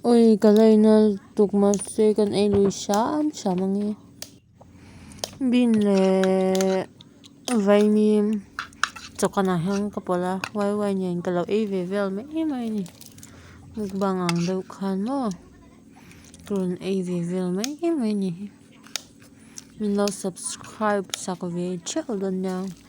Oi ka laina lutuk mahse kan ei lui hram hram ange. Bean leh vaimim chawkanah hian ka pawlh a waiwai nen ka lo ei ve vel mai mai a ni mukbang ang deuh khan maw ka rawn ei ve vel mai mai a ni hi min lo subscribe sak ve theuh dawn nia.